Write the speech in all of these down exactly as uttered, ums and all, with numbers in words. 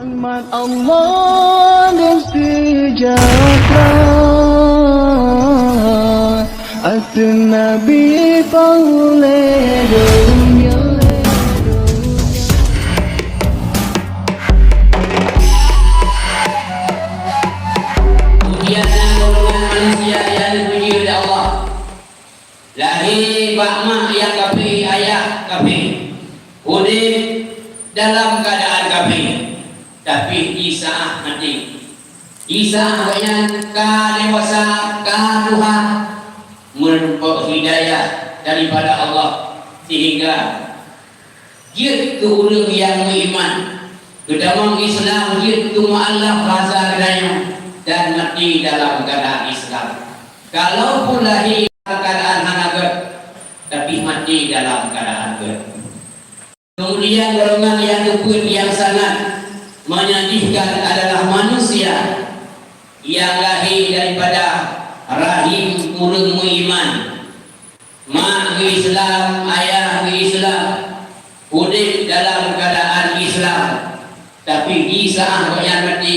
Rahmat Allah dan sejahtera ateueh Nabi panghulèe donya. Pujian dan pujian manusia yang dipuji oleh Allah. Lahé bak mak nyang kafé, ayah kafé. Udép dalam keuadaan kafé, tapi di saát maté. Di saát awaknyan ka dewasa, ka tuha, meurumpok hidayah daripada Allah, sehingga jeuet keu ureuëng nyang meuiman, geutamong Islam, jeuet keu mualaf basa geutanyoe, dan maté dalam keuadaan Islam. Kalaupun lahé dalam keuadaan hana gét, tapi maté dalam keuadaan gét. Kemudian golongan nyang keupeuet nyang sangat menyedihkan adalah manusia nyang lahé daripada rahim ureuëng meuiman. Mak geu-Islam, ayah geu-Islam, udép dalam keuadaan Islam, tapi di saát awaknyan maté,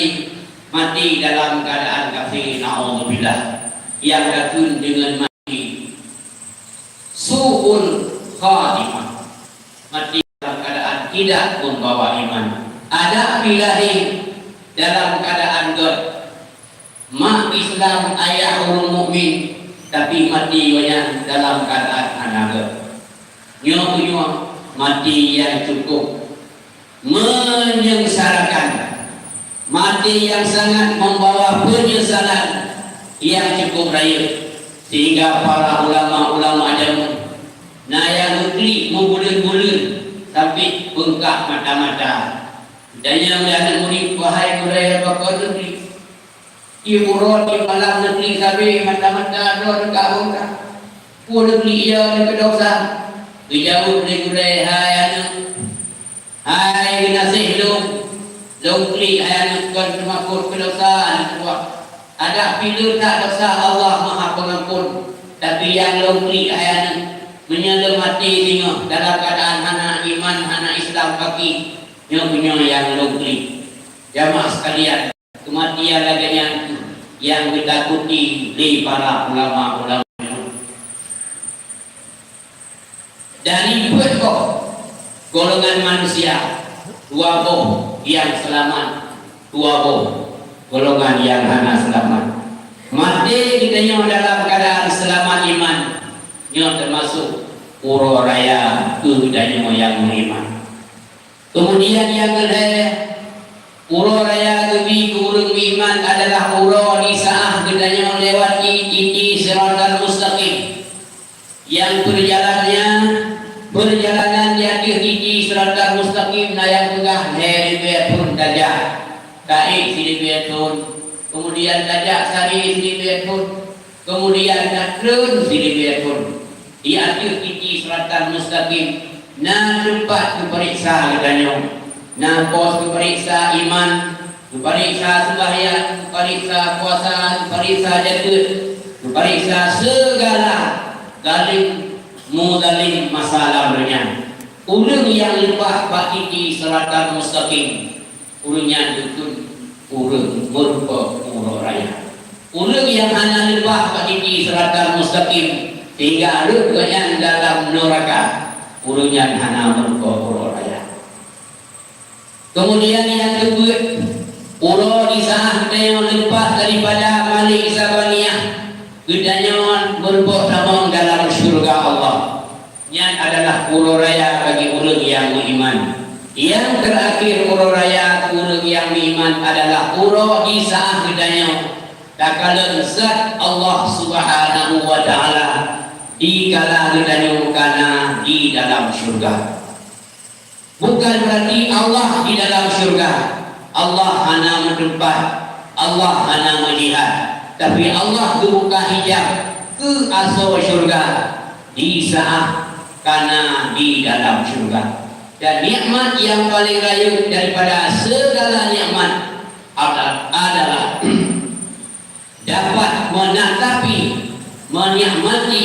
maté dalam keuadaan kafé, naudzubillah, nyang takheun deungon maté su'ul khatimah, maté dalam keuadaan tidak membawa iman. Adak pih lahé dalam keuadaan gét, mak Islam, ayah ureuëng mukmin, tapi maté awaknyan dalam keuadaan hana gét. Nyoe meunyoe maté nyang cukup menyengsarakan, maté nyang sangat membawa penyesalan nyang cukup rayeuk, sehingga para ulama-ulama jameun na nyang geuklik meubuleuen-buleuen sampai beungkak mata-mata. Dan nyang aneuk murit, "Wahai gurèe, pakon neuklik? Di uroe di malam neuklik sabé, mata-mata droe neukabông ka. Peue neuklik, ya, neukeudosa?" Geujaweueb lé gurèe, "Hai aneuk, hai geunaséh lôn, lôn klik hai aneuk kon teumakot keu dosa aneuk tuha. Adak pih le that dosa Allah Maha Pengampun, tapi nyang lôn klik hai aneuk, meunyoe lôn maté singoh dalam keuadaan hana iman, hana Islam paki, nyoe meunyoe nyang lôn klik." Jamaah sekalian, keumatian lagèe nyan nyang geutakuti lé para ulama-ulama. Dari peuet boh golongan manusia, dua boh nyang seulamat, dua boh golongan nyang hana seulamat. Maté geutanyoe dalam keuadaan seulamat iman, nyoe teumasok uroe raya keu geutanyoe nyang meuiman. Keumudian nyang keulhèe, uroe raya geubi keu ureuëng meuiman adalah uroe di saát geutanyoe lewati titi Siratal Mustaqim. Nyang peujalannya, peurjalanan di ateueh titi Siratal Mustaqim na nyang peugah lhèe ribèe thon tajak, taék siribèe thon, keumudian tajak sabe siribèe thon, keumudian tatreun siribèe thon. Di ateueh titi Siratal Mustaqim na teumpat geupareksa geutanyoe, na pos geupareksa iman, geupareksa seumbahyang, geupareksa puasa, geupareksa jakeuet, geupareksa seugala zalim muzalem masa lam donya. Ureuëng nyang leupah bak titi Siratal Mustaqim, ureuëng nyan dukun ureuëng meurumpok uroe raya. Ureuëng nyang hana leupah bak titi Siratal Mustaqim sehingga rhot gobnyan dalam neuraka, ureuëng nyan hana meurumpok uroe raya. Keumudian nyang keupeuet, uroe di saát geutanyoe leupah daripada Malik Zabaniyah, geutanyoe meurumpok tamong dalam syeuruga Allah. Nyan adalah uroe raya bagi ureuëng nyang meuiman. Nyang teurakhir uroe raya keu ureuëng nyang meuiman adalah uroe di saát geutanyoe takalon zat Allah Subhanahu wa Ta'ala dikala geutanyoe kana di dalam syeuruga. Bukan berarti Allah di dalam syeuruga, Allah hana meuteumpat, Allah hana meulihat, tapi Allah geubuka hijab keu asoe syeuruga di saát kana di dalam syeuruga. Dan nikmat nyang paleng rayeuk daripada seugala nikmat ada-, adalah dapat menatapi, menikmati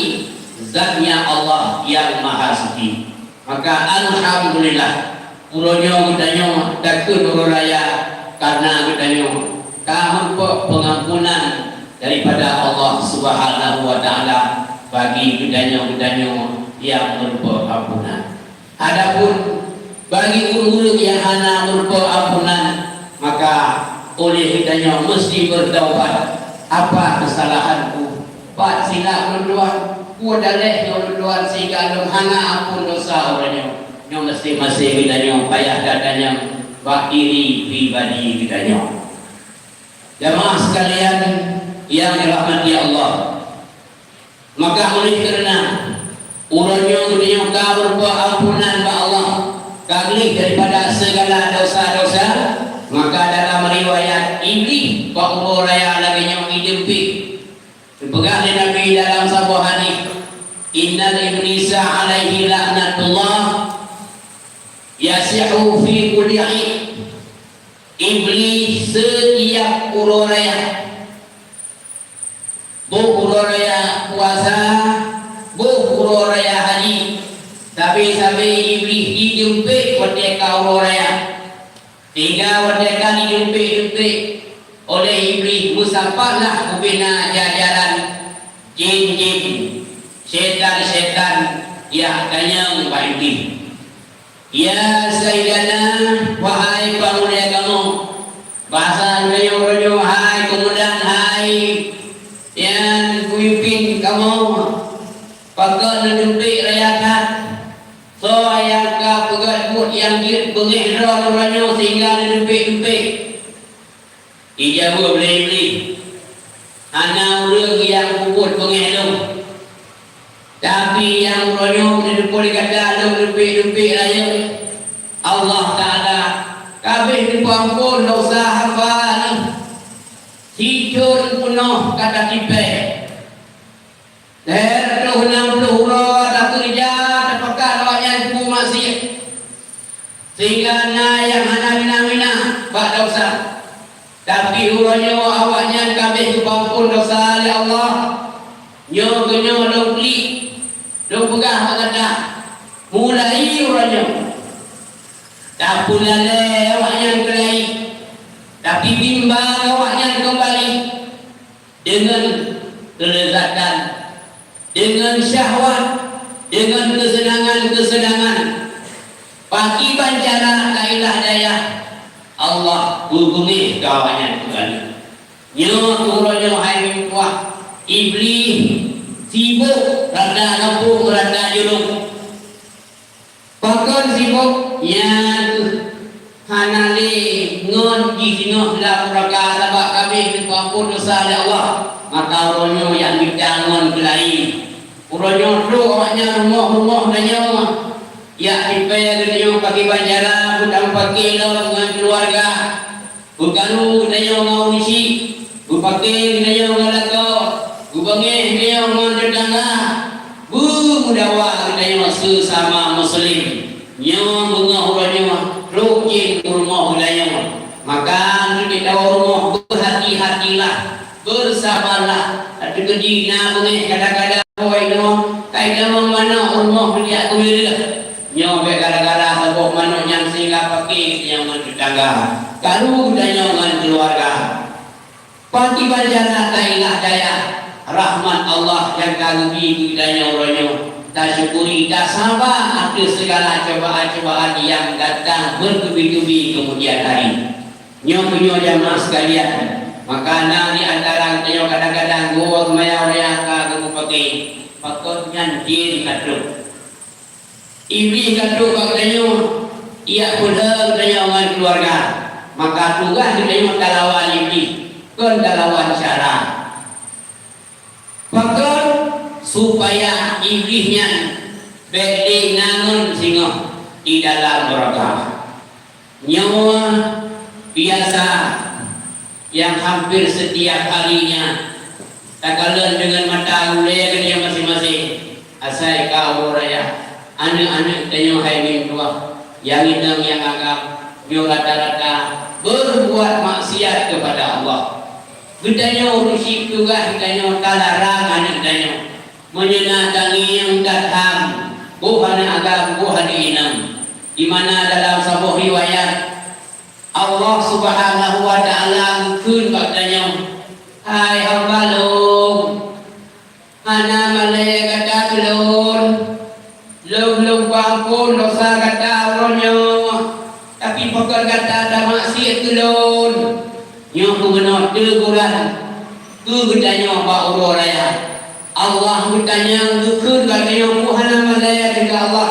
zatnya Allah yang Maha Suci. Maka alhamdulillah, uroe nyoe geutanyoe takheun uroe raya Karena geutanyoe ka meurumpok peungampunan daripada Allah Subhanahu wa Ta'ala bagi geutanyoe-geutanyoe nyang meurumpok ampunan. Adapun bagi ureuëng-ureuëng nyang hana meurumpok ampunan, maka oleh geutanyoe meusti beutaubat. Apa keusalahanku? Pat silap ulôn tuan? Peue daleh nyoe ulôn tuan sehingga lôn hana ampôn dosa uroe nyoe? Nyoe meusti-meusti geutanyoe payah tatanyong bak diri pribadi geutanyoe. Jamaah sekalian yang dirahmati Allah, maka oleh karena uroe nyoe geutanyoe ka meurumpok ampunan bak Allah, ka gleh daripada segala dosa-dosa, maka dalam riwayat Iblih bak uroe raya lagée nyoe ideumpék. Geupeugah lé Nabi dalam saboh hadis, "Innal iblisa alaihi laknatullah yasihu fi kulli 'id." Iblih setiap uroe raya, boh uroe raya puasa, boh uroe raya haji, sabe-sabe Iblih jijeumpék watée ka uroe raya. Sehingga watée ka jijeumpék-jeumpék oleh Iblih, meusapat lah bubena jajaran jin-jin, syaitan-syaitan nyang tanyong bak Iblih, "Ya Saidana, wahai panghulée kamoe, basa meunyoe-meunyoe hai keumeudang hai nyang peumimpin kamoe, pakon neujeumpék raya that? Soe nyang ka peugét buet nyang jeuet beungéh droe uroe nyoe sehingga neudeumpék-deumpék?" Jijaweueb lé Iblih, "Hana ureuëng nyang peubuet beungéh lôn. Tapi nyang uroe nyoe neudeumpék gata lôn deumpék-deumpék rayeuk, Allah Ta'ala ka abéh neupeuamphon desya hamba Lôn. Sithon peunoh ka tatipée." Lhée reutôh nam ploh uroe takeureuja, tapakat awaknyan peumaksiat, sehingga na nyang hana mina-mina bak desya. Tapi uroe nyoe awaknyan ka abéh geupeuamphon desya lé Allah. Nyoe keuh nyoe lôn klik, lôn peugah bak gata, mulai uroe nyoe tapeulalée awaknyan keulayi, tapi bimbang awaknyan keumbali deungon keuleuzatan, deungon syahwat, deungon keuseunangan-keuseunangan. Pakriban cara ka ilah dayah, Allah beubeungéh keu awaknyan keugadan. Nyoe uroe nyoe hai meutuah, Iblih sibôk rata gampông rata jurông. Pakon sibôk? Nyan kheueh hana lé ngon jih singoh lam nuraka sabab ka abéh geupeuamphon desya lé Allah. Maka uroe nyoe jak mita ngon keulayi. Uroe nyoe trok awaknyan rumoh-rumoh geutanyoe, jak tipée geutanyoe pakriban cara beutamu pake lom ngon keuluwarga. Beukaru geutanyoe ngon ureuëng chik, beupake geutanyoe ngon lakoe, beubeungéh geutanyoe ngon teutangga, beumeudawa geutanyoe seusama muslim. Nyoe beungoh uroe nyoe trok jén u rumoh geutanyoe. Maka, meunyoe tawoe u rumoh, beuhati-hatilah, beusabarlah. Ateueh keudeh na beungéh kadang-kadang woe inoe, kai tamong manok u rumoh jak keumiléh. Nyoe bék gara-gara saboh manok nyan sehingga pake geutanyoe ngon teutangga, karu geutanyoe ngon keuluwarga. Pakriban cara tailah dayah rahmat Allah nyang ka geubi keu geutanyoe uroe nyoe, tasyukuri, tasaba ateueh sigala cobaan-cobaan nyang datang beuteubi-teubi keumudian hari. Nyoe meunyoe jamaah sekalian, maka na di antara geutanyoe kadang-kadang geuwoe seumayang raya ka geumeupaké, pakon nyan jén ka trok. Iblih ka trok bak geutanyoe, jak peulheueh geutanyoe ngon keuluwarga. Maka tugaih geutanyoe talawan Iblih, kon talawan syara. Pakon? Supaya Iblih nyan bék lé na ngon singoh di dalam nuraka. Nyoe biasa nyang hampir setiap harinya takalon deungon mata ulée geutanyoe maséng-maséng. Asai ka uroe raya, aneuëk-aneuëk geutanyoe hai meutuah, nyang inong nyang agam, nyoe rata-rata beureubuat maksiat keupada Allah. Geutanyoe ureuëng chik tugaih geutanyoe talarang aneuëk geutanyoe. Meunyoe na tangieng that ham, boh aneuëk agam, boh aneuëk inong. Di mana dalam saboh riwayat, Allah Subhanahu wa Ta'ala geukheun bak geutanyoe, "Hai hamba Lôn, hana malèe gata keu Lôn. Lôn, Lôn peuamphon desya gata uroe nyoe, tapi pakon gata tamaksiet keu Lôn?" Nyoe keuh meunoe teuguran keu geutanyoe bak uroe raya. Allah geutanyong, geukheun bak geutanyoe, "Peue hana malèe keu Allah?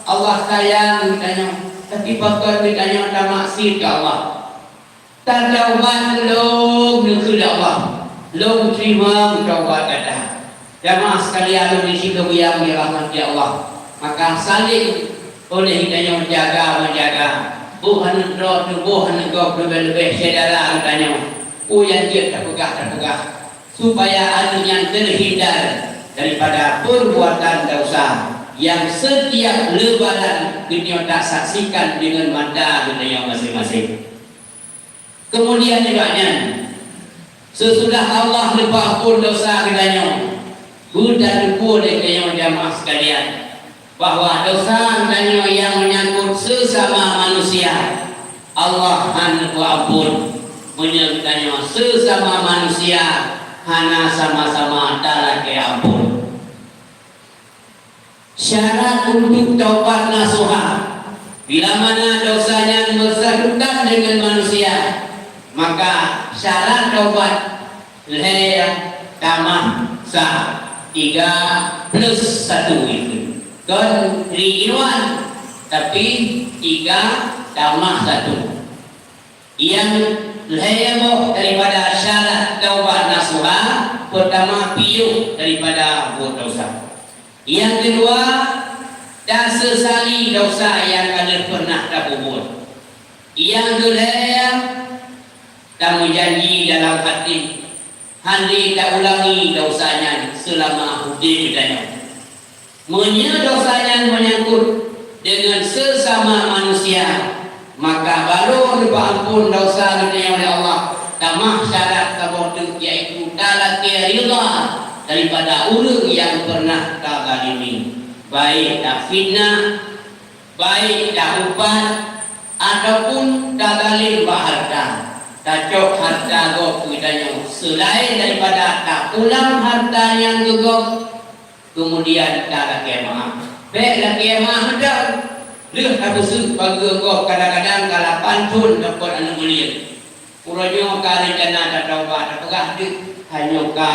Allah sayang geutanyoe, tapi pakon geutanyoe tamaksiet keu Allah?" "Tataubat keu Lôn," geukheun Allah, "Lôn teurimong taubat gata." Jamaah sekalian lôn di sinoe nyang dirahmati Allah, maka saléng oleh geutanyoe jaga-meujaga, boh aneuk droe teuh, boh aneuk gob leubeh-leubeh syedara geutanyoe. Peue nyang jeuet tapeugah-tapeugah, supaya aneuk nyan teuhindar daripada peurbuatan desya nyang seutiap lebaran geutanyoe tasaksikan deungon mata geutanyoe maséng-maséng. Keumudian nibak nyan, seusudah Allah neupeuamphon desya geutanyoe, geutanyoe tateupeue lé geutanyoe jamaah sekalian, bahwa desya geutanyoe nyang meunyangkot seusama manusia, Allah hana neupeuamphon. Meunyoe geutanyoe seusama manusia hana sama-sama talakée amphon. Syarat untuk taubat nasuha, bila mana desya nyan meusadutan deungon manusia, maka syarat taubat lhée tamah sa, tiga plus satu itu. Kon ri iwan, tapi tiga tamah satu. Nyang lhée boh daripada syarat taubat nasuha, peutama piôh daripada buet desya. Nyang keudua, taseusali desya nyang ka lheueh peureunah tapeubuet. Nyang keulhée, tameujanji dalam até hana taulangi desya nyan seulama udeb geutanyoe. Meunyoe desya nyan meunyangkot deungon seusama manusia, maka barô neupeuamphon desya geutanyoe lé Allah. Tamah syarat saboh teuk, yaitu talakée ridha daripada ureuëng nyang peureunah tazalimi, baik tafitnah, baik taupat, ataupun tazalim bak hareuta, tacok hareuta gob geutanyoe seulaén daripada tapulang hareuta nyang geugob. Keumudian talakée meuáh. Bék lakée meuáh mantong. Lheueh tapeuseuk pageue gob, kadang-kadang ka lapan thon tapot aneuk mulieng. Uroe nyoe ka reuncana tataubat, tapeugah deuh, hanyoe ka,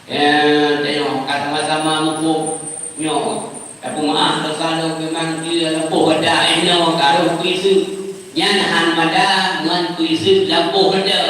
eh, tanyoe ka sama-sama muphom nyoe. Tapeumeuáh desya lôn, memang jeuet lampôh gata, eh, nyoe ka rôh keu iseuk. Nyan han mada ngon keu iseuk lampôh gata.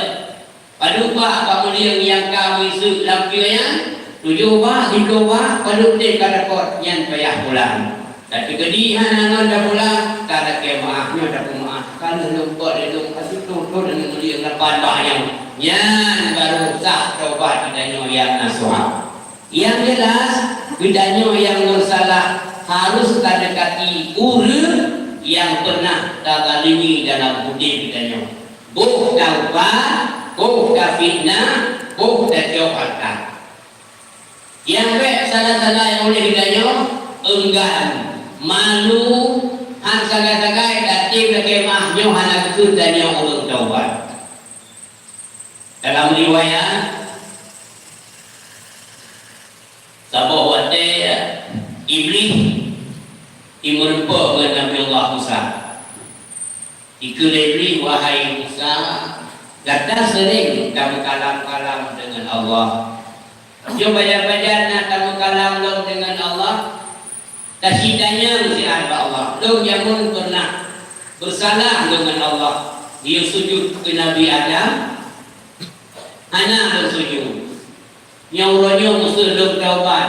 Padub bak peumulieng nyang ka meuiseuk lam piôh nyan, tujoh bak, siplôh bak, padub teuh ka dapot, nyan payah pulang. Tapi keudeh hana ngon tapulang, talakée meuáh, nyoe tapeumeuáh. Ka lheueh lôn pot lé lôn, ka siplôh thon aneuk mulieng lapan bak nyoe. Nyan barô sah taubat geutanyoe nyang nasuha. Nyang jeulaih, geutanyoe nyang meusalah harôh tadekati ureuëng nyang peureunah tazalimi dalam udeb geutanyoe. Boh taupat, boh tafitnah, boh tacok hareuta. Nyang bék salah-salah nyang uleh geutanyoe eunggan, malu, han sagai-sagai tatem lakée meuáh nyoe hana geukheun tanyoe ureuëng taubat. Dalam riwayat, saboh watée Iblih jimeureumpok ngon Nabi Allah Musa. Dikheun lé Iblih, "Wahai Musa, gata seuring tameukalam-kalam deungon Allah. Nyoe pajan-pajan na tameukalam lom deungon Allah, tasitanyong siat bak Allah. Lôn jameun peureunah beusalah deungon Allah, geuyue sujut keu Nabi Adam, hana lôn sujut. Nyoe uroe nyoe meuseuh lôn taubat,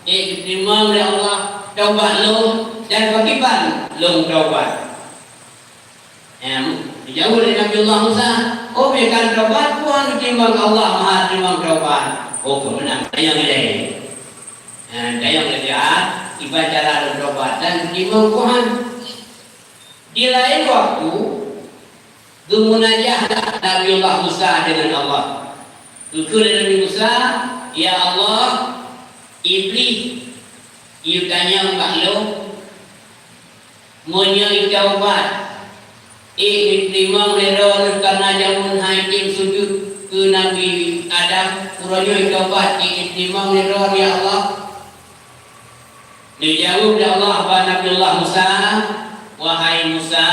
ék geuteurimong lé Allah taubat lôn, dan pakriban lôn taubat." Em, geujaweueb lé Nabiullah Musa, "Oh, meunyo ka taubat, Tuhan geuteurimong, Allah Maha teurimong taubat." Oh, keu meunan, tanyong ilée. Em, tanyong ilée, iban cara lôn taubat dan geuteurimong Tuhan. Di laén waktu, geumunajahlah Nabiullah Musa deungon Allah. Geukheun lé Nabi Musa, "Ya Allah, Iblih geutanyong bak lôn, meunyoe taubat, Ék neuteurimong lé droeneuh kareuna jameun han tem sujut keu Nabi Adam, uroe nyoe tobat ék neuteurimong lé droeneuh, ya Allah. Neujaweueb lé Allah bak Nabiullah Musa, "Wahai Musa,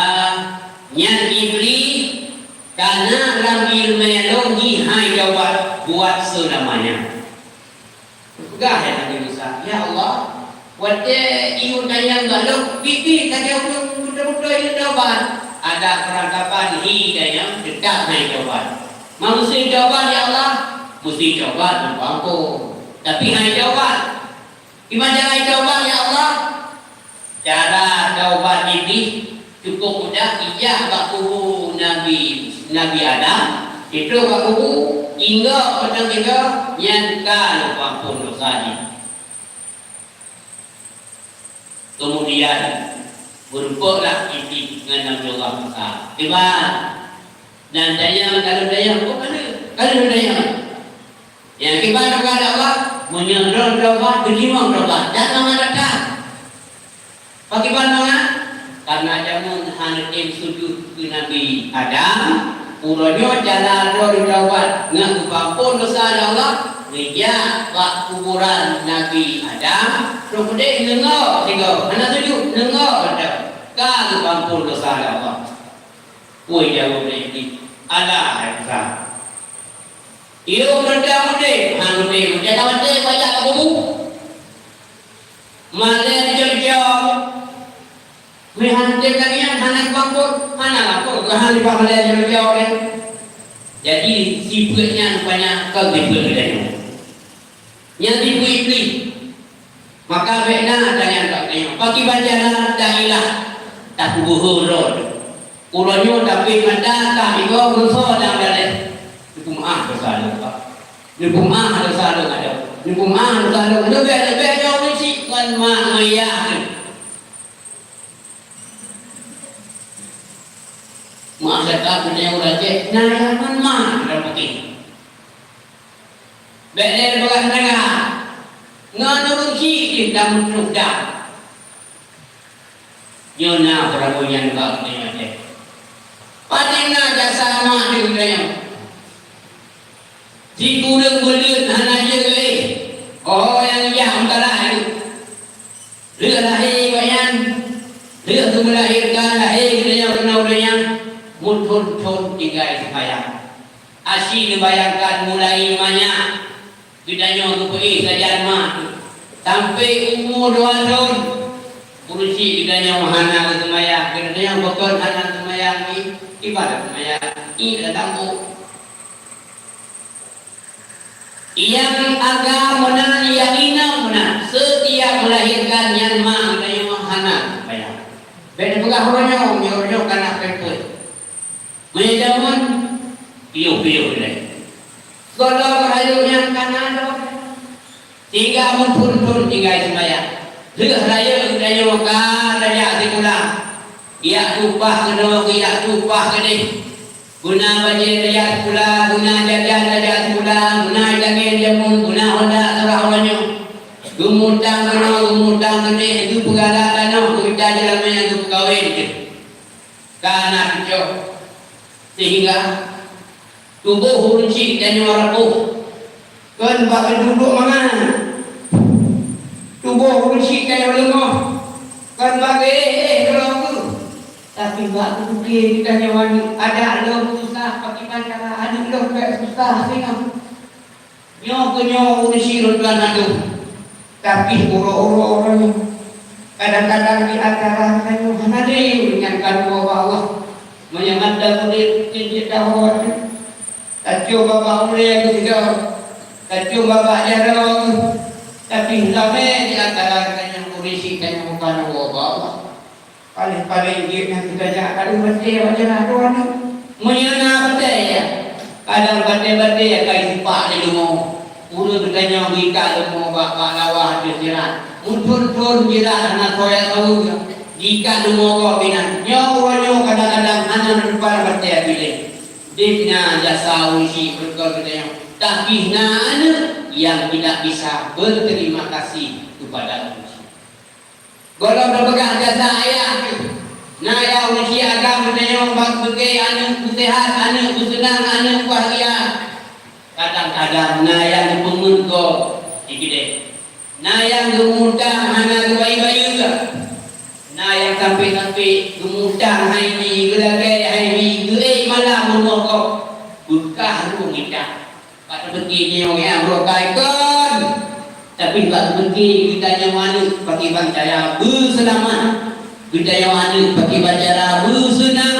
nyan Iblih ka na lam iéleumé lôn jih hai tobat buet seulamanya." Peugah lé Nabi Musa, "Ya Allah, watée iyue tanyong bak lôn, bibi ka jaweueb lôn beutôi-beutôi lôn tobat. Ada peurangkapan hi tanyong teutab hai tobat. Meuseuti tobat, ya Allah, meuseuti tobat, muphom-phom. Tapi hai tobat." Kiban cara taubat, ya Allah? Cara taubat jih cukôp mudah, ijak bak kubu Nabi, Nabi Adam, itrôk bak kubu, inggok mantong inggok, nyan ka lôn peuampôn dosa jih. Keumudian, meurumpoklah Iblih ngon Nabi Allah Musa. Kiban? Dan tanyong, ka lôn tanyong, oh, ka lheueh, ka lheueh tanyong. Nyang kiban teuka lé Allah, meunyoe droe taubat, geuteurimong taubat, dan mangat that. Pakriban mangat? Kareuna jameun hana tem sujut keu Nabi Adam, uroe nyoe cara droe taubat ngon geupeuampôn dosa lé Allah, geujak bak kuburan Nabi Adam, trok keudeh neungoe sigoe, hana sujut, neungoe mantong, ka geupeuampôn dosa lé Allah. Peue jaweueb lé Iblih? Alah, hai Musa! Yôh mantong udeb, han udeb, udeb ka maté, bajak ka bubu. Malée jicok-jicok. Meuhan tem lagée nyan hana geupeuampôn, hana lapor, keuhan nibak malée jicok-jicok nyan. Jadi, sifeuet nyan rupanya kon sifeuet geutanyoe. Nyan sifeuet Iblih. Maka bék na tanyong bak geutanyoe, pakriban cara tailah tapeubeuhe droe. Uroe nyoe tapi mata ka igoe geusoe lam daleh. Neupeumeuáh dosa lôn, Pak. Neupeumeuáh dosa lôn, adoe. Neupeumeuáh dosa lôn. Leubeh-leubeh nyoe meucit ngon mak ngon yah lôn. Mak cakap geutanyoe ureueng Aceh, na nyan ngon mak dalam até. Bék lé beugaih teunaga. Ngon ureueng chik jih tameutuh dam. Nyoe na peurabui nyan bak geutanyoe Aceh. Paténg na jasa mak di geutanyoe. Sikureueng buleuen hana jeuet lé. Oh, nyang jak meukalah nyoe. Lheueh lahé gobnyan, lheueh geumeulahérkan lahé geutanyoe keunoe donya, meuthon-thon tinggai seumayang. Aci neubayangkan mulai manyak geutanyoe geupeuéh sajan mak, sampai umu dua thon, ureueng chik geutanyoe hana geuseumayang, geutanyoe bukon hana seumayang, ibadat seumayang, ié lam tambôk. Nyang agam meunan, nyang inong meunan, seutiap meulahérkan nyan mak geutanyoe hana seumayang. Bék neupeugah uroe nyoe, meunyoe uroe nyoe ka na peuet-peuet. Meunyoe jameun, piôh-piôh ilée. Gohlom rayeuk nyan ka na lom. Sehingga meuthon-thon tinggai seumayang. Lheueh rayeuk geutanyoe ka tajak sikula. Geujak tueng upah keunoe, geujak tueng upah keudeh. Beuna bajée tajak sikula, beuna jajan tajak sikula, beuna itangen jameun, beuna honda seurah uroe nyoe. Geumutang keunoe, geumutang keudeh, geupeugalak tanoh, geumita jeulamé, geupeukawen jeuet. Ka na tujoh. Sehingga tuboh ureueng chik tanyoe raboh. Kon bak geuduek mangat. Tuboh ureueng chik tanyoe leungoh. Kon bak geuéh-éh keudroe kheueh. Tapi bak geupiké geutanyoe aneuk, adak lom susah, pakriban cara aneuk lom bék susah singoh. Nyoe keuh nyoe ureueng chik lôn tuan mandum, tapi uroe-uroe nyoe, kadang-kadang di antara geutanyoe hana lé nyang ka neuwoe bak Allah. Meunyoe mantong udeb, cit-cit tahon, tacok babah ulée geusidroe, tacok babah jaroe geuh, tapi ramé di antara geutanyoe ureueng chik tanyoe ka neuwoe bak Allah. Paléng-paléng jeuet nyang teuka jak ka lheueh batée bak jalan droe aneuk. Meunyoe na batée, ya, kadang batée-batée ka jisipak lé leumo. Ureueng geutanyoe geuikat leumo bak, bak lawa ateueh jalan. Meuthon-thon jalan hana soe saweue. Geuikat leumo gob inan. Nyoe uroe nyoe kadang-kadang hana neuteupah batée piléh. Deuh na jasa ureueng chik beureukat geutanyoe. Tapi na aneuk nyang tidak bisa berterima kasih kepada ureueng chik. Gohlom tapeugah jasa ayah jih. Na nyang ureueng agam geutanyoe bak beugée aneuëk beuseuhat, aneuëk beuseunang, aneuëk bahgia. Kadang-kadang na nyang geupeungeut gob di keudée. Na nyang geumutang hana geubayeue. Na nyang sampoe-sampoe geumutang hai bi, geulakée hai bi, geuék malam rumoh gob. Beukah rumoh mita. Bak teupeuki nyoe nyang brôk kai kon. Tapi bak teupeuki geutanyoe aneuëk pakriban cara beuseulamat. Geutanyoe aneuëk pakriban cara beuseunang,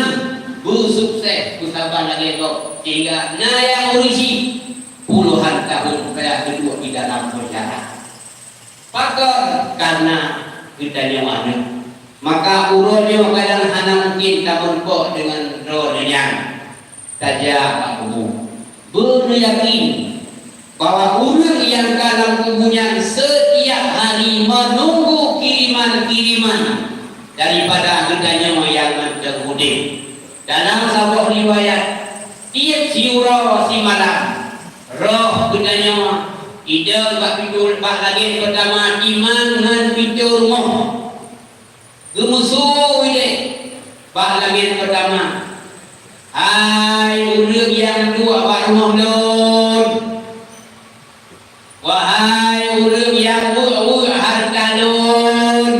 beusukses, beusaban lagée gob. Sehingga na nyang ureueng puluhan tahun saya duduk di dalam penjara. Pakon? Karena geutanyoe aneuëk. Maka uroe nyoe kadang hana mungkin tameurumpok deungon droe nyan. Tajak bak kubu. Beuneuyakin bahwa ureuëng nyang ka lam kubu nyan setiap hari menunggu kiriman-kiriman daripada geutanyoe nyang mantong udeb. Dalam saboh riwayat, tieb siuroe simalam, roh geutanyoe idong bak pintoe, bak langét peutama timang ngon pintoe rumoh. Geumusu ilée bak langét peutama, "Hai ureuëng nyang duek bak rumoh lôn! Wahai ureuëng nyang weuek-weuek hareuta lôn!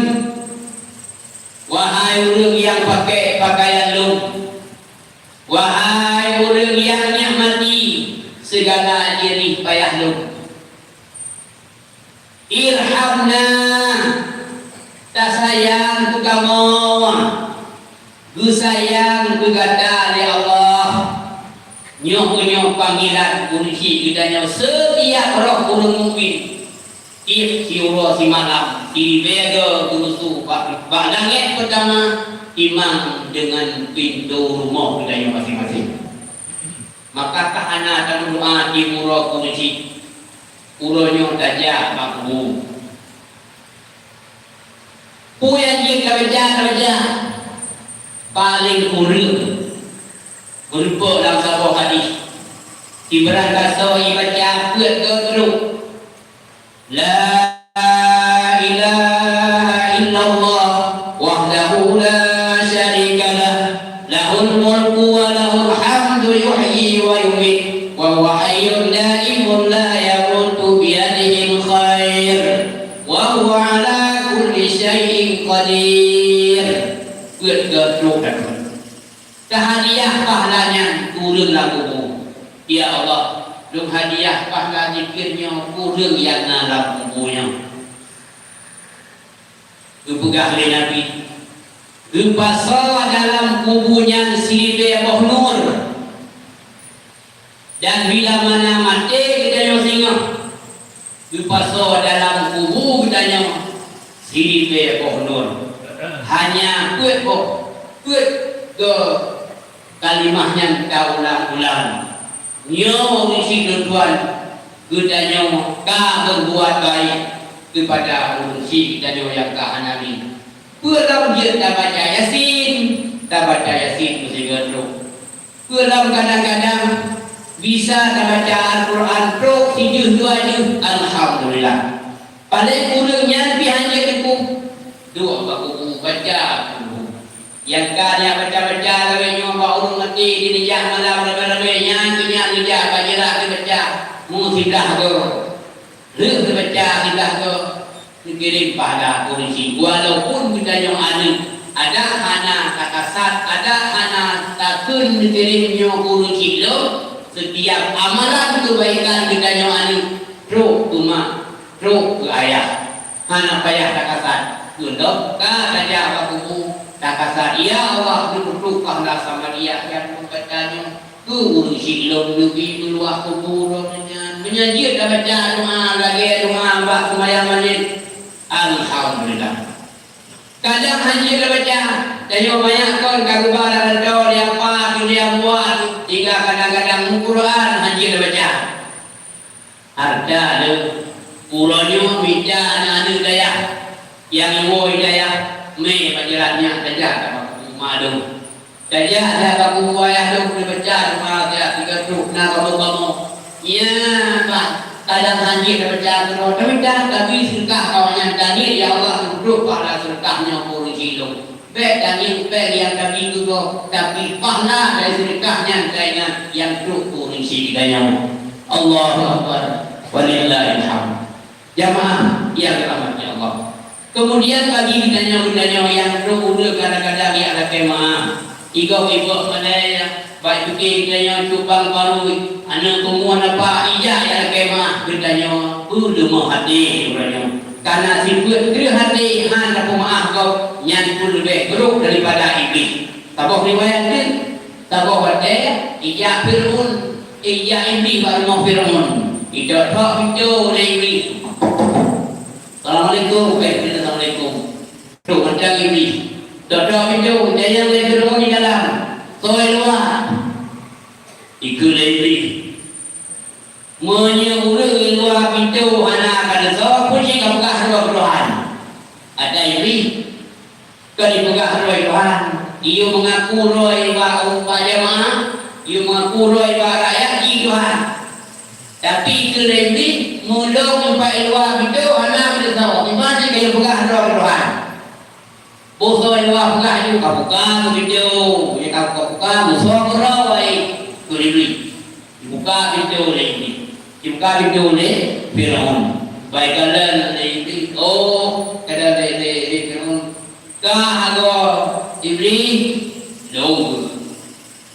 Wahai ureuëng nyang pakék peukayan lôn! Wahai ureuëng nyang nikmati sigala jirih payah lôn!" Irhamna, tasayang keu kamoe, geusayang keu gata lé Allah. Nyoe meunyoe panggilan ureuëng geutanyoe setiap roh ureuëng mukmin, tieb siuroe simalam, siribée goe geumusu bak, bak langét peutama timang deungon pintoe rumoh geutanyoe maséng-maséng. Maka ka hana tameudoá tieb uroe ureuëng Uroe nyoe tajak bak kubu. Peue nyang jeuet tabaca, tabaca? Paleng kureueng, meurumpok lam saboh hadis, sibarang gasoe ibaca peuet goe trok, "La ilaha illallah wahdahu la syarika lah, lahul mulku wa lahul hamdu yuhyi wa yumiit, wa huwa hayyun daimun la yamutu biyadihil khair, wa huwa ala kulli syai'in qadir." Peuet goe trok. Tahadiah pahala nyan keu ureuëng lam kubu. Ya Allah, lôn hadiah pahala zikir nyoe keu ureuëng nyang na lam kubu nyoe. Geupeugah lé Nabi, geupasoe dalam kubu nyan siribée boh nur. Dan bila mana maté geutanyoe singoh, geupasoe dalam kubu geutanyoe siribée boh nur. Hanya peuet boh, peuet goe kalimah nyan taulang-ulang. Nyoe ureuëng syiek lôn tuan, geutanyoe ka beubuat baik keupada ureuëng syiek geutanyoe nyang ka hana lé. Peue lom jeuet tabaca Yasin, tabaca Yasin meusigoe trok. Peue lom kadang-kadang bisa tabaca Al-Quran trok sijeuh dua jeuh, alhamdulillah. Paleng ureuëng nyan pih hana jeuet teungku, duek bak kubu baca kubu. Nyang ka nyak baca-baca lawét nyoe bak ureuëng maté di neujak malam ramé-ramé, nyan keuh nyan neujak bak jeurah neubaca, mu siblah goe. Lheueh neubaca siblah goe, neukirém pahala polisi. Walaupun geutanyoe aneuëk, adak hana takasat, adak hana takheun neukirém nyoe polisi lom, setiap amalan keubaikan geutanyoe aneuëk, trok keu mak, trok keu ayah. Hana payah takasat. Keu lom ka tajak bak kubu, takasat, "Ya Allah, neupeutrok pahala Samadiyah dan peukatanyoe keu ureuëng syiek lôn neubi meuluah kubu droeneuh nyan." Meunyan jeuet tabaca doa lagée doa bak seumayang malam. Alhamdulillah. Kadang hana jeuet tabaca, tanyoe manyak kon ka geuba lam lampôh, di apa, di apa, sehingga kadang-kadang Quran hana jeuet tabaca. Hareuta lôn, uroe nyoe mita aneuëk-aneuëk dayah nyang iwoe dayah mé bak jalan nyan tajak bak kubu ma lôn. Tajak bak kubu ayah lôn neubaca doa siat sigoe trok na kamoe-kamoe. Nyan bah kadang hana jeuet tabaca keudroe, tamita tabi seudeukah awaknyan, taniet, "Ya Allah, neupeutrok pahala seudeukah nyoe keu ureuëng syiek lôn." Bék tangieng péng nyang tabi keu gob, tapi pahala dari seudeukah nyan taingat nyang trok keu ureueng syiek geutanyoe. Allahu Akbar. Walillahil hamd. Jamaah yang dirahmati Allah. Kemudian bagi geutanyoe-geutanyoe nyang trok ureueng kadang-kadang jak lakée meu'ah. Igob-igob malée, bak pike geutanyoe cubang barui, aneuk pungo napa ijak jak lakée meu'ah geutanyoe, peuleumoh até geutanyoe. Karena sifeuet kreueh até hana peumeu'ah gob nyan peuleubeh brok daripada Iblih. Saboh riwayat deuh, saboh watée ijak Fir'aun, ijak Iblih bak rumoh Fir'aun. Idok-dok pintoe lé Iblih. "Assalamualaikum." Eh, "Assalamualaikum." Trok mantong Iblih. Dok-dok pintoe, tanyong lé Fir'aun di dalam. "Soe luwa?" Ikheun lé Iblih, "Meunyoe ureueng luwa pintoe hana ka neusoe, peue jih kapeugah droe keu Tuhan?" Ada Iblih, ka dipeugah droe Tuhan. Yue meungaku droe bak, bak jamaah, yue meungaku droe bak rakyat jih Tuhan. Tapi keu lé Iblih, meulom umpat luwa pintoe hana ka neusoe, iman jih ka jipeugah droe keu Tuhan. Boh soe luwa peugah ju, "Kabuka keu pintoe." Nyan ka kabuka, musoh keudroe keu Iblih. Dibuka pintoe lé Iblih. Dibuka pintoe lé Firaun. Bak ikalon lé Iblih, oh, kata lé, lé, lé Firaun, "Ka hagoe Iblih, lôn."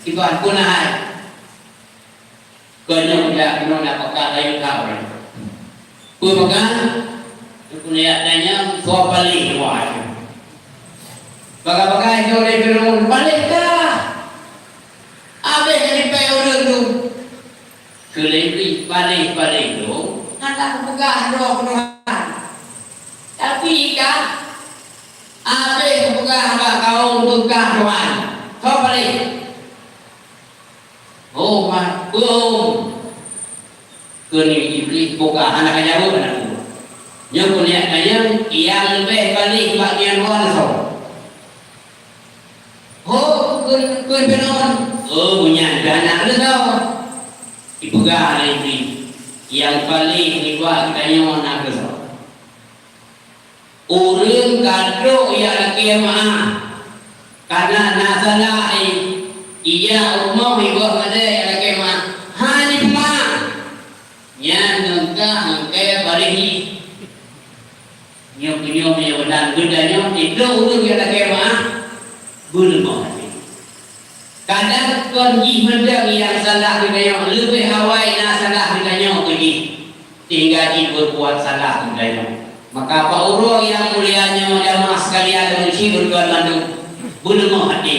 Kiban pun hai. Keuneuk jak keunoe na peugah rayeuk that ureueng. Peue peugah? Keuneuk jak tanyong, soe paléh luwa nyoe. Bagah-bagah nyoe lé Firaun, "Paléh kah? Abéh jadi pèng ureueng tu." Kheun lé Iblih, "Paléh-paléh lôn, hana kupeugah droe keu Tuhan. Tapi kah, abéh kupeugah bak kawöm beukah Tuhan. Soe paléh?" "Oh, ma, peue?" Kheun Iblih, "Buka, hana ka jaweueb aneuk buet. Nyoe keuneuk tanyong, nyang leubeh paléh bak nyan droe soe?" "Oh," kheun, kheun Firaun, "oh, meunyan pih hana keuneuk soe." Ipeugah lé Iblih, "Nyang paléh nibak geutanyoe na keuh soe?" Ureueng ka trok jak lakée meu'ah, kana na salah, eh, ijak u rumoh iboh malée jak lakée meu'ah, hana jipeumeu'ah. Nyan ngon kah ngon kée paléh jih. Nyoe meunyoe, meunyoe meunan geutanyoe, tieb ureueng jak lakée meu'ah, beuleumoh até. Kadang kon jih mantong nyang salah geutanyoe, leubeh awai na salah geutanyoe keu jih, sehingga jih berbuat salah geutanyoe. Maka bak uroe nyang mulia nyoe, jamaah sekalian, ureueng syiek bandum, beuleumoh até,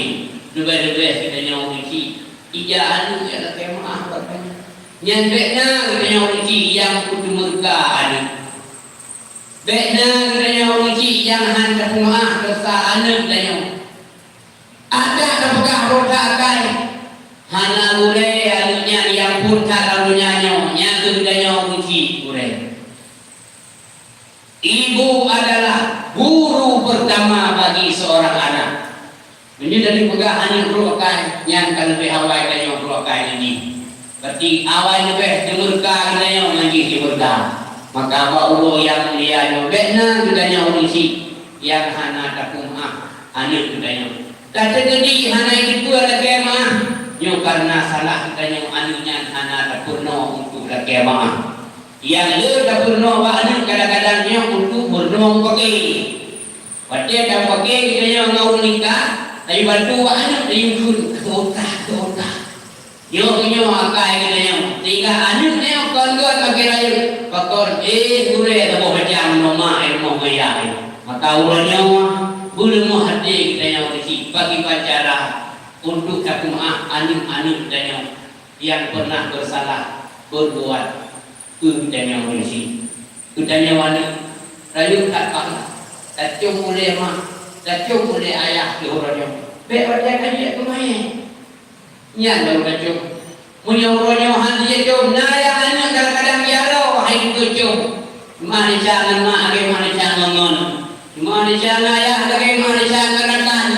leubeh-leubeh geutanyoe ureueng syiek. Ija aneuk nyang lakée meu'ah bak geutanyoe. Nyan bék na geutanyoe ureueng syiek nyang peuteumeureuka aneuk. Bék na geutanyoe ureueng syiek nyang hana tapeumeu'ah desya aneuk geutanyoe. Adak tapeugah rot that akai, hana gurée aneuk nyan nyang phon that lam donya nyoe, nyan keuh geutanyoe ureueng syiek gurée. Ibu adalah guru pertama bagi seorang anak. Meunyoe tadi peugah aneuk brok akai, nyan ka leubeh awai tanyoe brok akai ngon jih. Berarti awai leubeh teumeureuka geutanyoe ngon jih teumeureuka. Maka bak uroe nyang mulia nyoe, bék na geutanyoe ureueng syiek nyang hana tapeumeu'ah aneuk geutanyoe. Tateukeudi hana jiteupeue lakée meu'ah, nyoe kareuna salah geutanyoe aneuk nyan hana tapeurunoe untuk lakée meu'ah. Nyang le tapeurunoe bak aneuk kadang-kadang nyoe untuk meurunoe mupake. Watée tapake geutanyoe ngon ureueng tingkat, tayue bantu bak aneuk, tayue kheun, "Keu ota, keu ota." Nyoe, nyoe akai geutanyoe. Sehingga aneuk nyoe kon gét makin rayeuk. Pakon, eh, gurée saboh macam noma, eh, rumoh maya, eh. Maka uroe nyoe, beuleumoh até geutanyoe di si, bagi cara untuk tapeumaah aneuk-aneuk geutanyoe nyang pernah bersalah berbuat keu geutanyoe di si. Geutanyoe aneuk, rayeuk that pahala. Tacöm ulée ma, tacöm ulée ayah di uroe nyoe. Bék watée ka jeuet keumaé. Nyan baru tacöm. Meunyoe uroe nyoe han jeuet cöm, na nyang aneuk kadang-kadang jaroe hai geukeu cöm. Meu'ah desya ngon mak lagée meu'ah desya ngon ngon. Meu'ah desya ngon ayah lagée meu'ah desya ngon rakan.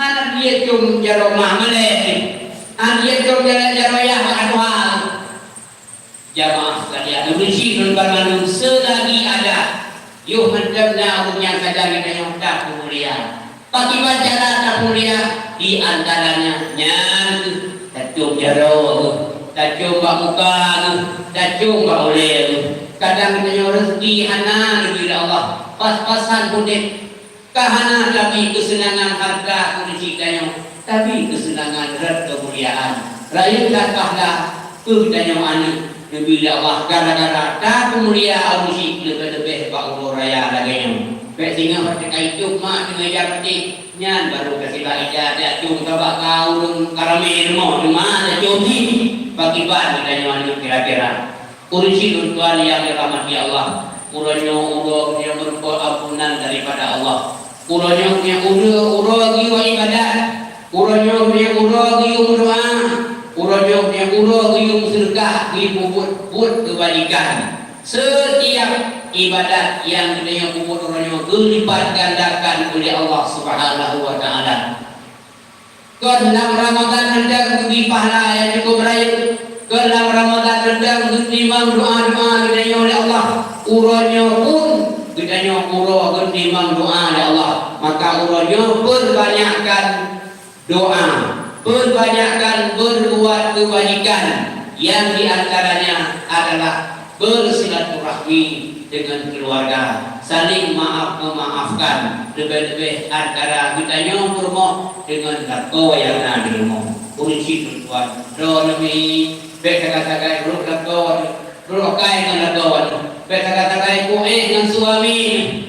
Hana jeuet cöm jaroe ma malée. Hana jeuet cöm jaroe, jaroe ayah bak tuha. Jamaah sekalian, ureueng syiek lôn banmandum, selagi ada, yoh mantong na ureueng nyang sadar geutanyoe that peumulia. Pakriban cara tamulia? Di antaranya nyan kheueh tacôm jaroe kheueh, tacôm bak muka kheueh, tacôm bak ulèe kheueh. Kadang geutanyoe reuzeki hana geubri lé Allah, pas-pasan udép. Ka hana tabi keuseunangan hareuta keureusik tanyoe, tabi keuseunangan rot keumuliaan. Rayeuk that pahala keu tanyoe aneuk geubri lé Allah gara-gara tapeumulia ureueng chik leubeh-leubeh bak uroe raya lagèe nyoe. Bèk singoh watèe ka itôp mak teungoh ija patéh, nyan barô ka sibak ija, jak com sabab ka ureueng ka ramè rumoh, teuma tacôm jih pakriban geutanyoe aneuk kira-kira. Ureueng chik lôn tuan nyang dirahmati Allah, uroe nyoe uroe nyang meureumpok ampunan daripada Allah. Uroe nyoe nyang uroe, uroe geuyue ibadat. Uroe nyoe nyang uroe geuyue meudoa. Uroe nyoe nyang uroe geuyue meuseudeukah, geuyue peubuet buet keubajikan. Setiap ibadat nyang geutanyoe peubuet uroe nyoe geulipat gandakan ulèh Allah Subhanahu wa Ta'ala. Kon lam Ramadan reudang geubri pahala nyang cukup rayeuk. Kon lam Ramadan reudang geuteurimong doa-doa geutanyoe lé Allah. Uroe nyoe pun geutanyoe uroe geuteurimong doa lé Allah. Maka uroe nyoe peubanyakkan doa, peubanyakkan beurbuat keubajikan, nyang di antaranya adalah bersilaturahmi dengan keluarga, saling maaf memaafkan, leubeh-leubeh antara geutanyoe peurumoh deungon lakoe nyang na di rumoh. Ureueng chik lôn tuan, droeneuh mi, bèk sagai-sagai brôk lakoe, brôk akai ngon lakoe. Bèk sagai-sagai kuéh ngon suami,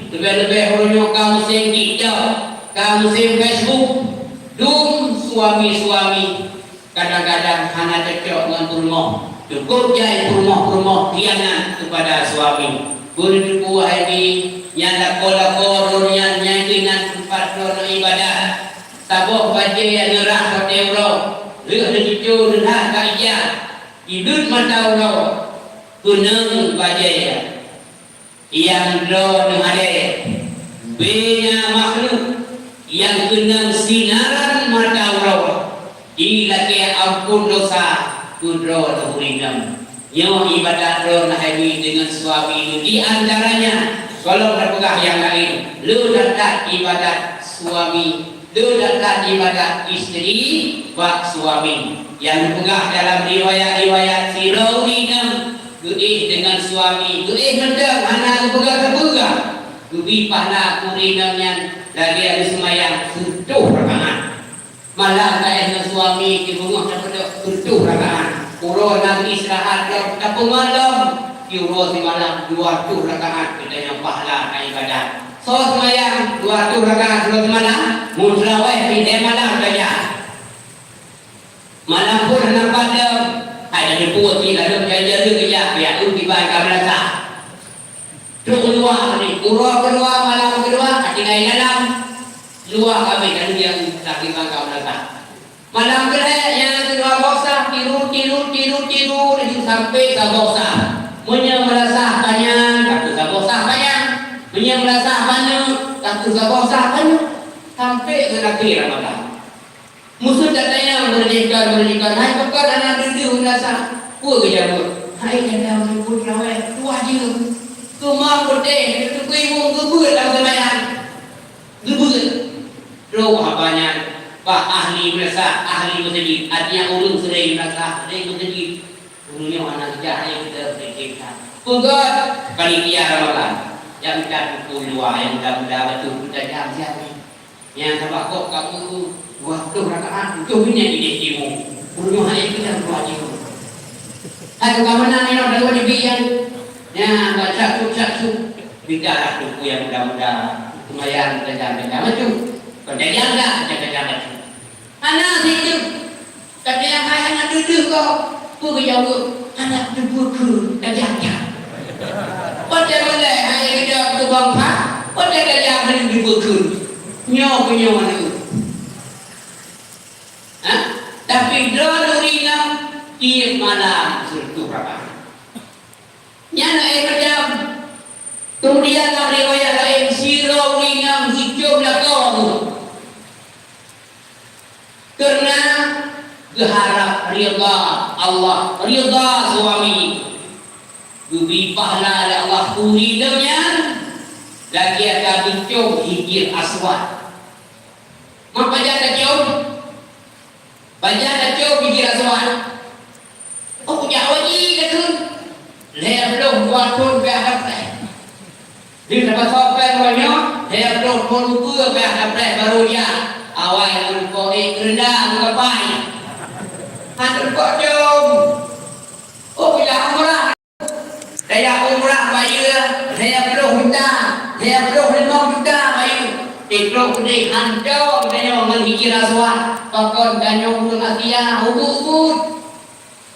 leubeh-leubeh uroe nyoe ka musém TikTok, ka musém Facebook. Dum suami-suami kadang-kadang hana cocok ngon peurumoh. Cukup jai peurumoh-peurumoh khianat kepada suami. Beuneuteupeu hai bi, nyan lakoe-lakoe droeneuh nyan, nyang keunan teumpat droeneuh ibadat. Saboh bajèe nyang neurah watèe uroe, lheueh neucucô neulah ka ija, ibleuet mata uroe, keunong bajèe nyan. Nyang droeneuh adèe, beu na makhluk nyang keunong sinaran mata uroe, dilakèe ampôn dosa keu droeneuh ureueng inong. Nyoe ibadat droeneuh hai bi deungon suami neuh, di antaranya, gohlom tapeugah nyang laén, le that-that ibadat suami, le that-that ibadat istri bak suami. Nyang geupeugah dalam riwayat-riwayat, sidroe ureueng inong geuéh deungon suami, geuéh mantong hana geupeugah-peugah, geubri pahala keu ureueng inong nyan lagèe geuseumayang sireutoh rakaat. Malam taéh ngon suami, di beungoh tapeudok sireutoh rakaat. Uroe na istirahat lom, tapeungon lom, di uroe simalam dua reutôh rakaat geutanyoe pahala ka ibadat. Soe seumayang dua reutôh rakaat uroe simalam, meuteurawèh pih lhèe malam saja. Malam phon hana padam, hai ladôm peue cit ladôm jalan-jalan keujak, piyak eu tiba ka meulasah. Trok luwa ni, uroe keudua, malam keudua, ka tinggai dalam. Luwa ka abéh, ka lheueh nyang sakét bangka meulasah. Malam keulhèe nyang keudua bosah, tiru, tiru, tiru, tiru, laju sampai saboh sah. Meunyoe meulasah panyang, ka keu saboh sah panyang. Meunyoe meulasah paneuk, ka keu saboh sah paneuk. Sampai keu akhé Ramadan. Musoh tatanyong meureujeukon-meureujeukon, hai pakon hana deuh-deuh meunasah? Peue geujaweueb? Hai gata meunyeupôt lawét, tuah jeuem. Keumang putéh, geuteupeue imeum geubeuet lam seumayang. Geubeuet. Trok haba nyan bak ahli meunasah, ahli meuseujid, artinya ureueng sering meunasah, sering meuseujid. Ureueng nyoe hana geujak lé keu teuh. Peugöt panitia Ramadan, nyang mita buku luwa, nyang muda-muda bacut, mita jam siat nyoe. Nyang sabab kok kamu dua puluh rakaat, ujoh nyan idéh timu. Ureueng nyoe hana ikeu dua timu. Hai ka meunan nyoe dalam Nabi nyan. Nyan baca sub-sub. Bidalah buku nyang muda-muda. Seumayang tajam-tajam bacut. Kon tajam dak, tajam-tajam bacut. Hana situ. Tapi nyang hai hana deuh-deuh gob, peue geujaweueb, hana teubeukeue tajam-tajam. Watèe meulai hai geujaweueb tubang pha, watèe tajam hana teubeukeue. Nyoe keu nyoe aneuk. Ha? Tapi droeneuh ureueng inong tiep malam sireutoh rakaat. Nyan na éh macam. Kemudian lam riwayat laén, sidroe ureueng inong geucöm lakoe. Kareuna geuharab ridha Allah, ridha suami. Geubri pahala lé Allah keu ureueng nyan lagèe ka geucöm Hijir Aswad. Ngon pajan tacok, pajan tacok biji rasuah. Oh, kujak haji dah tu. Lhèe ploh dua thon payah dapreh. Di tempat sopan banyak, lhèe ploh thon ubeue payah dapreh baru jak. Awai ngon kok ék keureuda ngon kapai. Hantu kok jom. Oh, kujak umrah. Kaya umrah bayeue lhèe ploh juta, lhèe ploh limong juta bayeue. Tiklo keudeh hancô tanyoe ngon biji rasuah, pakon tanyoe ureueng Asia, ubit-ubit.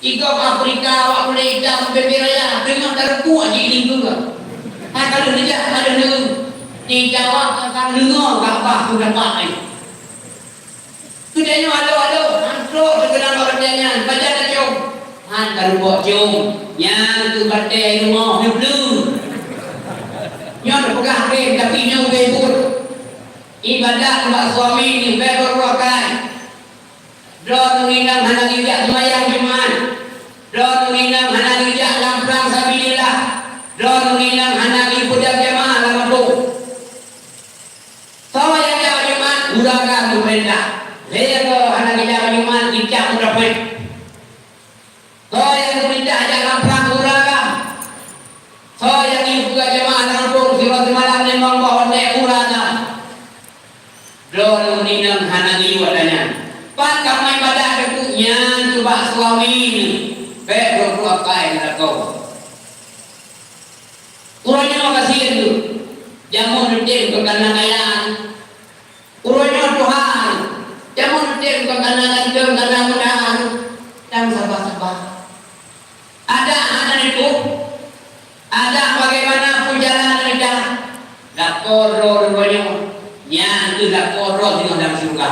Igom Afrika awak kulét itam peumiet raya, teungoh tareupuk jih lingkue. Hai ka lheueh neujak, ka lheueh neue. Di Jawa ka, ka lheueh neungoh Ka'bah tu dapat ai. Geutanyoe alo-alo, han trok teukeunong bak batèe nyan, pajan tacok. Han tareubok com, nyan keuh batèe rumoh neubleue. Nyoe teupeugah kém, tapi nyoe ubé buet. Ibadat bak suami nyoe bèk beureukai. Droeneuh inong hana geujak seumayang Jumat. Droeneuh inong hana geujak lam prang sabilillah. Droeneuh inong hana geupeudong jamaah lam gampông. Soe nyang jak Jumat, ureueng agam geupeurintah. Lhèe goe hana geujak Jumat, geucap meuteupeuet. Soe nyang geupeurintah jak lam prang, ureueng agam. Soe nyang geuyue peugah jamaah lam gampông sidroe simalam limong boh watèe, ureueng agam. Droeneuh inong hana geuyue ata nyan. Pat kamoe ibadat teungku nyan keu bak suami neuh. Bèk droe-droe akai meulakoe. Uroe nyoe gasien geuh, jameun neutem kon kana kaya. Uroe nyoe tuha, jameun neutem kon kana ganteng, kana muda. Tan saba-saba. Adak hana neutuh, adak bagaimana pun jalan neudah. Lakoe droe uroe nyoe, nyan keuh lakoe droe singoh lam syeuruga.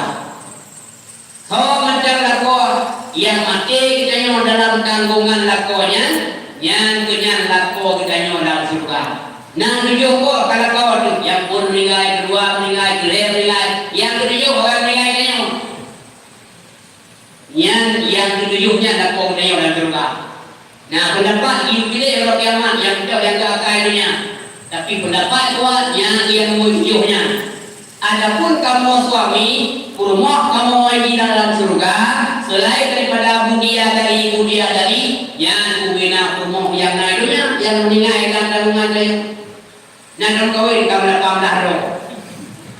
Soe mantong lakoe nyang maté geutanyoe dalam tanggôngan lakoe nyan, nyan keuh nyan lakoe geutanyoe lam syeuruga. Na tujoh boh ka lakoe teuh, nyang phôn meuninggai, keudua meuninggai, keulhèe meuninggai, nyang keutujoh awai meuninggai geutanyoe. Nyan nyang keutujoh nyan lakoe geutanyoe lam syeuruga. Na peundapat jih piléh uroe kiamat nyang cok nyang keu akai donya, tapi peundapat kuat nyan nyang nomor tujoh nyan. Adapun kamoe suami, peurumoh kamoe di dalam syeuruga, seulaén daripada bidadari-bidadari, nyan ubé na peurumoh nyang na donya, nyang meuninggai lam tanggôngan tanyoe. Nyan lam kawen ka lapan blah droe.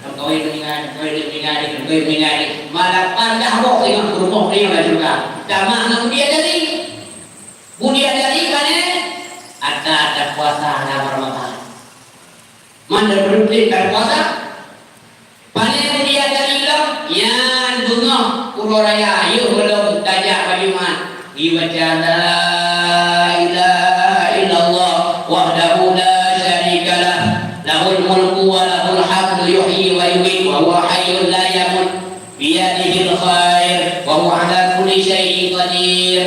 Lam kawen meuninggai, lam kawen meuninggai, lam kawen meuninggai. Ma lapan blah boh singoh peurumoh nyoe lam syeuruga. Tamah ngon bidadari. Bidadari pane? Ata tapuasa lam Ramadhan. Man tapeureumpét tapuasa. Pane bidadari lom, nyan beungoh uroe raya, yoh gohlom tajak bak Jumat. Ibaca la ilaha illallah wahdahu la syarikalah, lahul mulku wa lahul hamdu yuhyi wa yumiitu wa huwa hayyun la yamut, biyadihil khair wa huwa ala kulli syai'in qadir.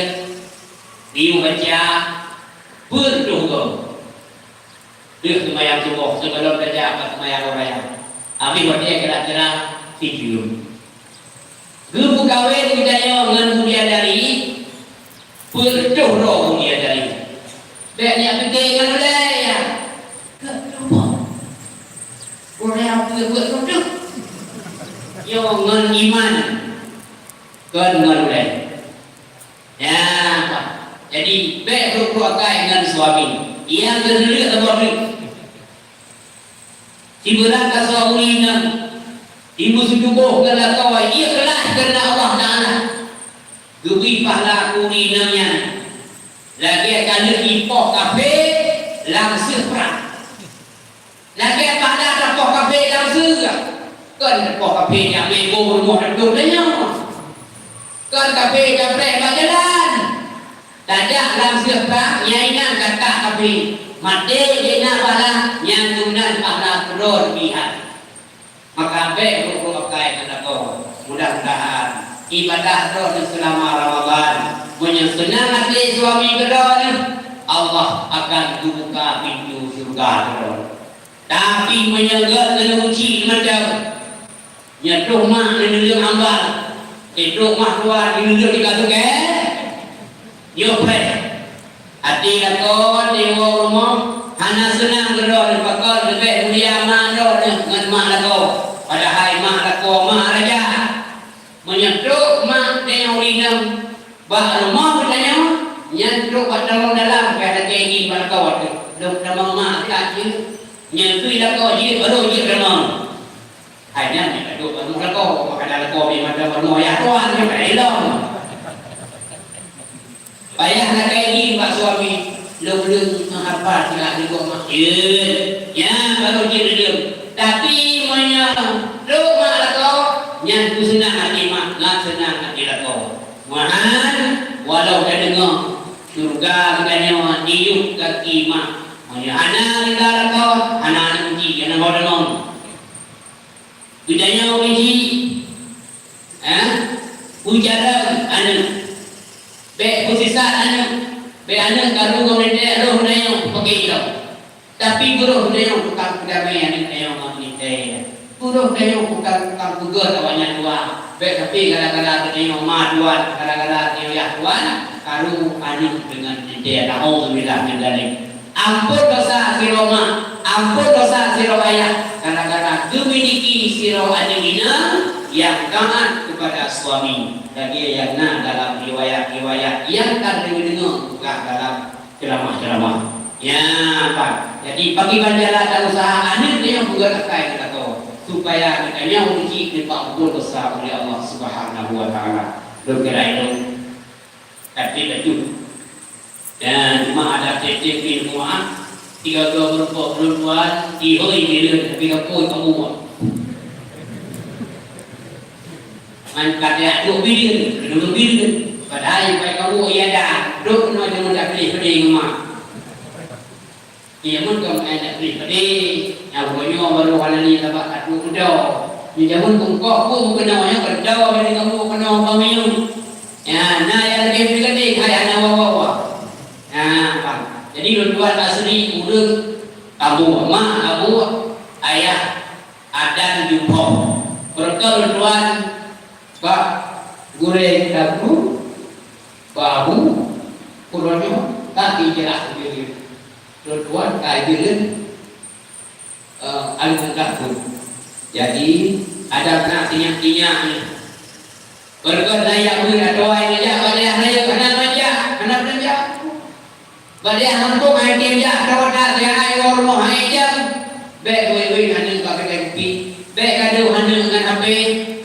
Geuyue baca peuet ploh goe. Deuh seumayang suboh sigohlom tajak bak seumayang uroe raya. Abéh watèe kira-kira sijeuem. Geupeukawen geutanyoe ngon bidadari, peuet ploh droe bidadari. Bèk neujak pike ngon ulèe, ya. Keu peuet ploh boh. Ureueng peuet ploh boh. Nyoe ngon iman. Kon ngon ulèe. Nyan, jadi bèk brôk-brôk akai ngon suami. Nyang keuneulheueh saboh treuk. Sibeurangkasoe ureueng inong, jimeuseutuboh ngon lakoe, ikhlas keureuna Allah Taala. Geubri pahala keu ureueng inong nyan lagèe ka lheueh jipoh kafé lam seueh prang. Lagèe pahala tapoh kafé lam seueh, kon tapoh kafé nyang meuboh rumoh teuntông tanyoe. Kon kafé tapreh bak jalan. Tajak lam seueh prang, nyang inan ka that kafé. Maté jih na pahala, nyang geunan pahala keudroe leubeh hai. Maka bèk brôk-brôk akai ngon lakoe. Mudah-mudahan ibadah droeneuh seulama Ramadhan, meunyoe seunang até suami keudroeneuh, Allah akan geubuka pintoe syeuruga keudroeneuh. Tapi meunyoe gèt keuneuk uji macam, nyoe troh mak neuneuleuk hamba, eh, troh mak tuan neuneuleuk di ka teuke, nyoe preh. Até lakoe, até woe rumoh, hana seunang keudroe pakon leubeh mulia mak droeneuh ngon mak lakoe. Padahai mak lakoe mak raja. Bak rumoh geutanyoe, nyan trok bak tamong dalam, ka lagèe jih bak lakoe teuh. Lôn tamong mak ka jeuet, nyan keu lakoe jeuet, baru jeuet tamong. Hai nyan, nyan ka duek bak lakoe, maka ada lakoe bak mata bak rumoh, ya tuan, nyan ka ilong. Payah lagèe jih bak suami, lôn leueng meuhapa siat digok mak jeuet. Nyan baru jeuet leueng. Tapi meunyoe trok mak lakoe, nyan peuseunang até mak, ngat seunang até lakoe. Meuhan, walau tadeungoe syeuruga geutanyoe di yup gaki mak. Meunyoe hana tinggai lakoe, hana aneuk kunci, hana ho tamong. Geutanyoe kunci, ha? Peujalan aneuk. Bèk peusisat aneuk. Bèk aneuk karu ngon meunte roh geutanyoe paké ilong. Tapi beurôh geutanyoe tukang peudamé aneuk geutanyoe ngon meunte. Beurôh geutanyoe tukang, tukang peugöt awaknyan dua. Bèk tapi gara-gara geutanyoe ma tuan, gara-gara geutanyoe yah tuan, karu aneuk deungon meunte. Nauzubillah min dzalik. Amphon dosa sidroe ma, amphon dosa sidroe ayah, gara-gara geumiliki sidroe aneuk inong nyang taat kepada suami. Lagèe nyang na dalam riwayat-riwayat nyang ka lheueh geudeungoe peugah dalam ceuramah-ceuramah. Nyan, Pak. Jadi, pakriban cara ta useuha aneuk nyoe peugöt akai keu lakoe, supaya geutanyoe cit teupeuampôn desya uleh Allah Subhanahu wa Taala. Lôn kira ilong, tapi bacut. Dan cuma ada tiep-tiep di rumah, tiga dua berempat puluh tuan, ihoi mireuen, tapi kapoi kamu buat. Man kata duek bireuen, dulu bireuen. Padahai pai kamu iya dah, dok kena jangan tak pilih pedih rumah. Iya mun kau main tak pilih pedih, nyawa nyoe baru hana ni sabab tak duek muda. Ni jamun bungkok pun kena nyoe kerja, jadi kamu kena bamiu. Ya, na yang lebih penting hai anak wawa. Nah, bang. Jadi lôn tuan asli ureueng kampung mak, abu, ayah, adan jumpoh. Beureukat lôn tuan bak gurèe dapu, bak abu, uroe nyoe ka hijrah sendiri. Lôn tuan ka hijrah eh, almarhum. Jadi, ada na sinyak-sinyak ni. Beureukat na yak beuet atawa ai neujak bak dayah rayeuk, hana neujak, hana neujak. Bak dayah gampông ai tem jak, atawa na sihat ai woe rumoh ai jam. Bèk wei-wei hana bak keudè kupi. Bèk gadoh hana ngon H P.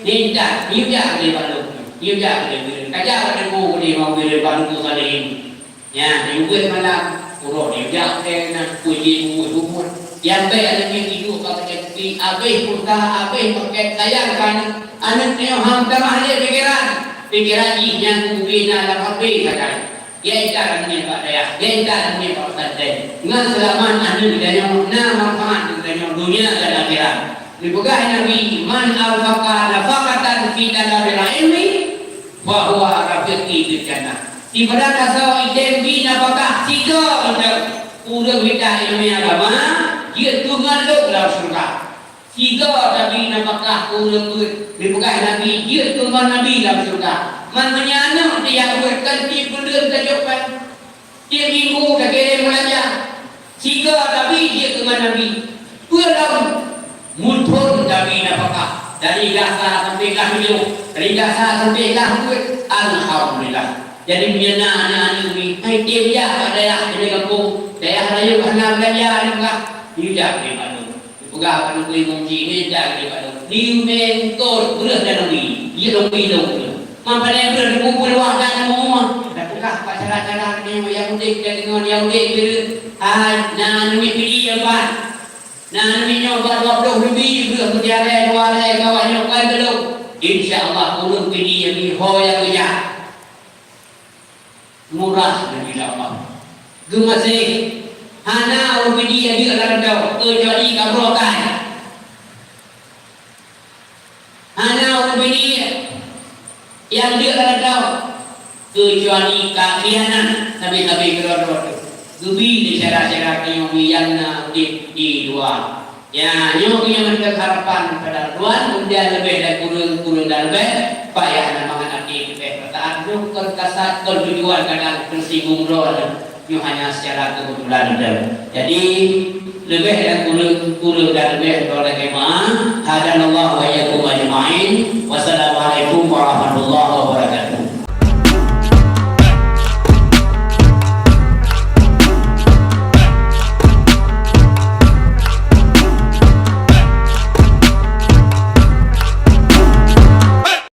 Nintan, neujak keudè bak lôn. Neujak keudè beuet. Kajak bak teungku keudè mau beuet bak Teungku Salihin. Nyan, di ubit malam, uroe di jak keu na, puji buet-buet. Nyang bèk aneuk miet iduek bak keuci kupi, abéh pulsa, abéh paket, sayang ka aneuk. Aneuk nyoe han tamah lé pikeran. Pikeran jih nyan ubé na lam H P sagai. Geuintat aneuk miet bak dayah, geuintat aneuk miet bak pesantren. Ngon seulamat aneuk geutanyoe na manfaat keu geutanyoe donya dan akhirat. Geupeugah Nabi, "Man anfaqa nafaqatan fi talabil ilmi, fahuwa rafiqi fil jannah." Sibarang tasoe item bri nafakah sigoe mantong ureueng mita ileumèe agama, jeuet keu ngon lôn lam syeuruga. Sigoe tabri nafakah keu ureueng beuet, geupeugah Nabi, jeuet keu ngon Nabi lam syeuruga. Man meunyoe aneuk teuyak beuet, kan tiep buleuen tajok ban. Tiep minggu takirém beulanja. Sigoe tabri jeuet keu ngon Nabi. Peue lom? Muphom tabri nafakah. Dari gasa sampai gah milék, dari gasa sampai gah beuet. Alhamdulillah. Jadi, meunyoe na aneuk-aneuk mi, hai tem jak bak dayah di gampông, dayah rayeuk hana beulanja, aneuk gah, jak di Bandung. Peugah bak Teungku Imum jih, "Nyan jak lé bak lôn." Di meuntôt breueh dan lôn bi. Jeuet lôn bi lôn breueh. Man pandai breueh teungku peuluah dan lôn bi. Dan peugah bak cara-cara nyoe nyang udeb dan deungon nyang udeb breueh. Hai, na aneuk miet Pidie nyoe ban. Na aneuk miet nyoe ban dua ploh lôn bi breueh meuti aré dua aré kawan nyoe kai geulong. Insya Allah ureueng Pidie nyoe ho nyang geujak. Murah dan tidak apa. Geumaséh. Hana ureueng Pidie jeuet lam donya, keucuali ka broe kai. Hana ureueng Pidie nyang jeuet lam donya, keucuali ka khianat sabe-sabe keudroe-droe teuh. Geubi lé syedara-syedara tanyoe nyang na udeb di luwa. Ya, nyoe keuh nyang mantong harapan pada Tuhan, kemudian leubeh dan kureueng, kureueng dan leubeh, payah na mangat até leubeh perasaan, nyoe kon kasat, kon tujuan kadang tersinggung droe, nyoe hanya secara kebetulan saja. Jadi, leubeh dan kureueng, kureueng dan leubeh droe lagèe ma, hadanallahu wa iyyakum ajma'in. Wassalamualaikum warahmatullahi wabarakatuh.